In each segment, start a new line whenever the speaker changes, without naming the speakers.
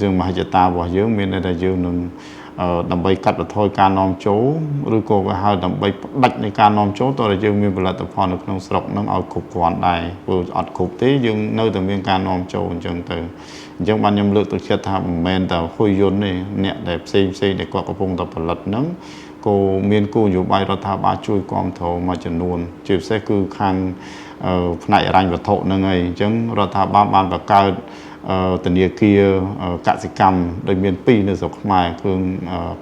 យើងមហិច្ឆតារបស់យើងមានន័យថាយើងនឹងដើម្បីកាត់បន្ថយការនាំចូលឬក៏គេហៅដើម្បីផ្ដាច់នៃការនាំចូលតើយើងមានផលិតផលនៅក្នុងស្រុកនឹងឲ្យគ្រប់គ្រាន់ដែរព្រោះអត់គ្រប់ទេយើងនៅតែមានការនាំចូលអញ្ចឹងទៅអញ្ចឹងបានខ្ញុំលើកទឹកចិត្តថាមិនមែនតែហ៊ុយយន្តទេអ្នកដែលផ្សេងផ្សេងដែលគាត់កំពុងតែផលិតហ្នឹងក៏មានគោលនយោបាយរដ្ឋាភិបាលជួយគ្រប់គ្រងមួយចំនួនជាពិសេសគឺខាងផ្នែកហិរញ្ញវត្ថុហ្នឹងហើយអញ្ចឹងរដ្ឋាភិបាលបានបង្កើតធនាគារកសិកម្មដោយមានពីរនៅស្រុកខ្មែរគឺ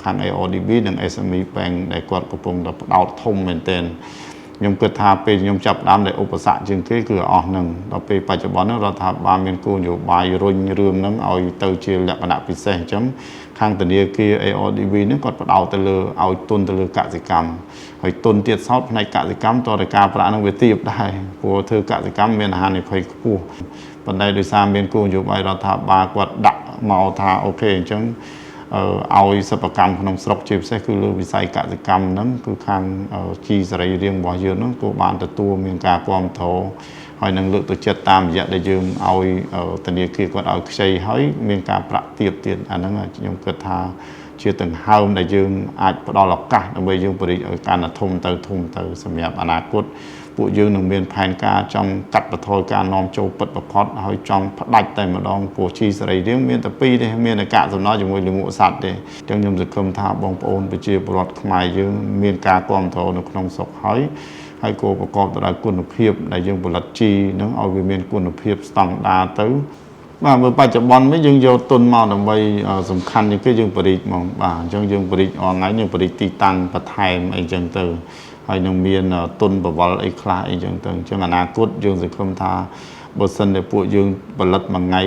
ខាង ARDB និង SME Bank ដែលគាត់កំពុងតែផ្ដោតធំមែនទែនខ្ញុំគិតថាពេលខ្ញុំចាប់ផ្ដើមដែលឧបសគ្គជាងគេគឺអស់នឹងដល់ពេលបច្ចុប្បន្ននេះរដ្ឋាភិបាលមានគោលនយោបាយរុញរឿងហ្នឹងឲ្យទៅជាលក្ខណៈពិសេសអញ្ចឹងខាងធនាគារ ARDB ហ្នឹងគាត់ផ្ដោតទៅលើឲ្យទុនទៅលើកសិកម្មហើយទុនទៀតសោតផ្នែកកសិកម្មតរការប្រាក់នឹងវាទាបដែរព្រោះធ្វើកសិកម្មមានហានិភ័យខ្ពស់ប៉ុន្តែដោយសារមានគោលនយោបាយរដ្ឋាភិបាលគាត់ដាក់មកថាOK អញ្ចឹងឲ្យសិប្បកម្មក្នុងស្រុកជាពិសេសគឺលើវិស័យកសិកម្មហ្នឹងគឺខាងជីសរីរាង្គរបស់យើងហ្នឹងក៏បានទទួលមានការគ្រប់គ្រងហើយនឹងលើកទឹកចិត្តតាមរយៈដែលយើងឲ្យធនាគារគាត់ឲ្យខ្ចីហើយមានការប្រាក់ទាបទៀតអាហ្នឹងខ្ញុំគិតថាជាដង្ហើមដែលយើងអាចផ្ដល់ឱកាសដើម្បីយើងបរិយាឲ្យកាន់តែធំទៅធំទៅសម្រាប់អនាគតពួកយើងនឹងមានផែនការចង់កាត់បន្ថយការនាំចូលពិតប្រាកដហើយចង់ផ្ដាច់តែម្ដងព្រោះជីសរីរាង្គមានតែពីរទេមានតែកាកសំណល់ជាមួយលាមកសត្វទេអញ្ចឹងខ្ញុំសង្ឃឹមថាបងប្អូនប្រជាពលរដ្ឋខ្មែរយើងមានការគ្រប់គ្រងនៅក្នុងស្រុកហើយហើយក៏ប្រកបទៅដោយគុណភាពដែលយើងផលិតជីនឹងឲ្យវាមានគុណភាពស្តង់ដារទៅបាទមើលបច្ចុប្បន្ននេះយើងយកទុនមកដើម្បីសំខាន់ជាងគេយើងបរិយាហ្មងបាទអញ្ចឹងយើងបរិយាអងថ្ងៃយើងបរិយាទីតាំងបន្ថែមអីចឹងទៅហើយនឹងមានទុនបវលអីខ្លះអីចឹងទៅអញ្ចឹងអនាគតយើងសង្ឃឹមថាបើសិនតែពួកយើងផលិតមួយថ្ងៃ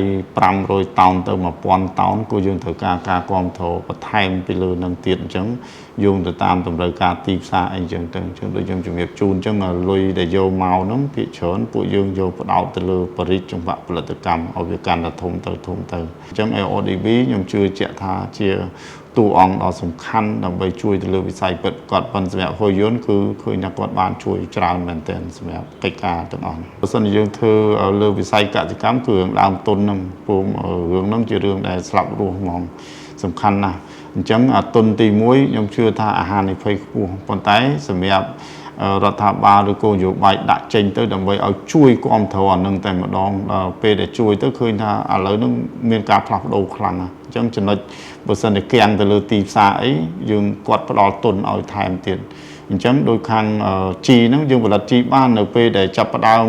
500តោនទៅ1000តោនក៏យើងត្រូវការការគ្រប់គ្រងបន្ថែមពីលើនឹងទៀតអញ្ចឹងយោងទៅតាមតម្រូវការទីផ្សារអីចឹងទៅអញ្ចឹងដូចខ្ញុំជំរាបជូនអញ្ចឹងលុយដែលយកមកហ្នឹងភាគច្រើនពួកយើងយកផ្ដោតទៅលើបរិយាចង្វាក់ផលិតកម្មឲ្យវាកាន់តែធំទៅធំទៅអញ្ចឹង ARDB ខ្ញុំជឿជាក់ថាជាតួអង្គដ៏សំខាន់ដើម្បីជួយទៅលើវិស័យពិតគាត់ប៉ុន្តែសម្រាប់ហ៊ុយយន្តគឺឃើញថាគាត់បានជួយច្រើនមែនទែនសម្រាប់កិច្ចការទាំងអស់បើសិនជាយើងធ្វើលើវិស័យកសិកម្មគឺរឿងដើមទុនហ្នឹងព្រោះរឿងហ្នឹងជារឿងដែលស្លាប់រស់ហ្មងសំខាន់ណាស់អញ្ចឹងទុនទី1ខ្ញុំជឿថាអាហារនិភ័យខ្ពស់ប៉ុន្តែសម្រាប់រដ្ឋាភិបាលឬគោលនយោបាយដាក់ចេញទៅដើម្បីឲ្យជួយគ្រប់គ្រងអានឹងតែម្ដងដល់ពេលដែលជួយទៅឃើញថាឥឡូវហ្នឹងមានការផ្លាស់ប្ដូរខ្លាំងណាស់អញ្ចឹងចំណុចបើសិនតែគាំងទៅលើទីផ្សារអីយើងគាត់ផ្ដល់ទុនឲ្យថែមទៀតអញ្ចឹងដោយខាងជីហ្នឹងយើងផលិតជីបាននៅពេលដែលចាប់ផ្ដើម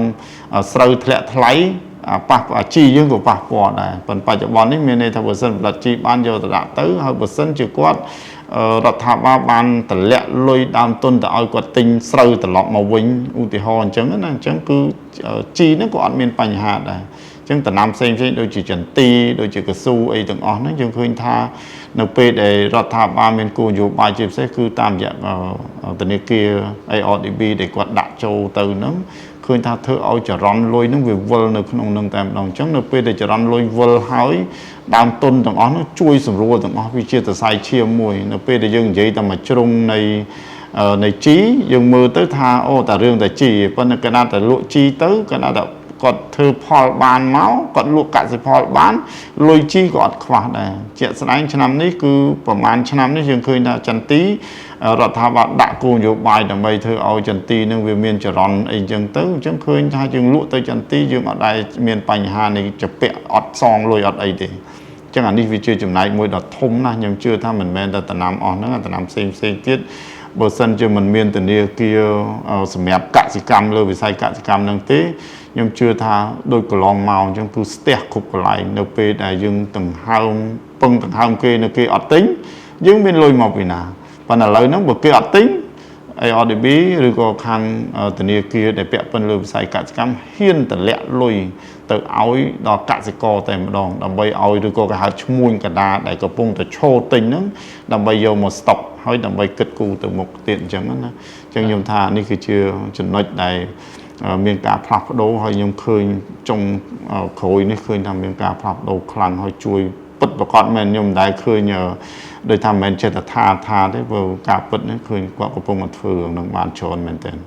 ស្រូវធ្លាក់ថ្លៃប៉ះជីយើងក៏ប៉ះពាល់ដែរប៉ុន្តែបច្ចុប្បន្ននេះមានន័យថាបើសិនផលិតជីបានយកទៅដាក់ទៅហើយបើសិនជាគាត់រដ្ឋាភិបាលបានតម្លាក់លុយដើមទុនទៅឲ្យគាត់ទិញស្រូវត្រឡប់មកវិញឧទាហរណ៍អញ្ចឹងណាអញ្ចឹងគឺជីហ្នឹងក៏អត់មានបញ្ហាដែរអញ្ចឹងដំណាំផ្សេងផ្សេងដូចជាចន្ទីដូចជាកស៊ូអីទាំងអស់ហ្នឹងយើងឃើញថានៅពេលដែលរដ្ឋាភិបាលមានគោលនយោបាយជាពិសេសគឺតាមរយៈធនាគារ ARDB ដែលគាត់ដាក់ចូលទៅហ្នឹងឃើញថាធ្វើឲ្យចរន្តលុយហ្នឹងវាវិលនៅក្នុងនឹងតែម្ដងអញ្ចឹងនៅពេលដែលចរន្តលុយវិលហើយដើមទុនទាំងអស់នោះជួយសម្រួលទាំងអស់វាជាសរសៃឈាមមួយនៅពេលដែលយើងនិយាយតែមួយជ្រុងនៃជីយើងមើលទៅថាអូតែរឿងតែជីប៉ុន្តែកណាតែលក់ជីទៅកណាតែគាត់ធ្វើផលបានមកគាត់លក់កសិផលបានលុយជីក៏អត់ខ្វះដែរជាក់ស្ដែងឆ្នាំនេះគឺប្រហែលឆ្នាំនេះយើងឃើញថាចន្ទីរដ្ឋាភិបាលដាក់គោលនយោបាយដើម្បីធ្វើឲ្យចន្ទីនឹងវាមានចរន្តអីចឹងទៅអញ្ចឹងឃើញថាយើងលក់ទៅចន្ទីយើងអត់ដែលមានបញ្ហានៃជពាក់អត់សងលុយអត់អីទេអញ្ចឹងអានេះវាជាចំណែកមួយដ៏ធំណាស់ខ្ញុំជឿថាមិនមែនតែដំណាំអស់ហ្នឹងដំណាំផ្សេងផ្សេងទៀតបើសិនជាមិនមានធនាគារសម្រាប់កសិកម្មលើវិស័យកសិកម្មហ្នឹងទេខ្ញុំជឿថាដូចកន្លងមកអញ្ចឹងគឺស្ទះគ្រប់កន្លែងនៅពេលដែលយើងដង្ហើមពឹងដង្ហើមគេនៅគេអត់ទិញយើងមានលុយមកពីណាប៉ុន្តែឥឡូវហ្នឹងបើគេអត់ទិញ ARDB ឬក៏ខាងធនាគារដែលពាក់ព័ន្ធលើវិស័យកសិកម្មហ៊ានតម្លាក់លុយទៅឲ្យដល់កសិករតែម្ដងដើម្បីឲ្យឬក៏គេហៅឈ្មួញកដាដែលកំពុងតែឈរទិញហ្នឹងដើម្បីយកមកស្តុកហើយដើម្បីគិតគូរទៅមុខទៀតអញ្ចឹងណាអញ្ចឹងខ្ញុំថានេះគឺជាចំណុចដែលមានការផ្លាស់ប្ដូរហើយខ្ញុំឃើញចុងក្រោយនេះឃើញថាមានការផ្លាស់ប្ដូរខ្លាំងហើយជួយពិតប្រាកដមែនខ្ញុំមិនដែលឃើញដោយថាមិនមែនចេះតែថាទេព្រោះការពិតនេះឃើញគាត់កំពុងតែធ្វើរឿងនឹងបានច្រើនមែនទែន។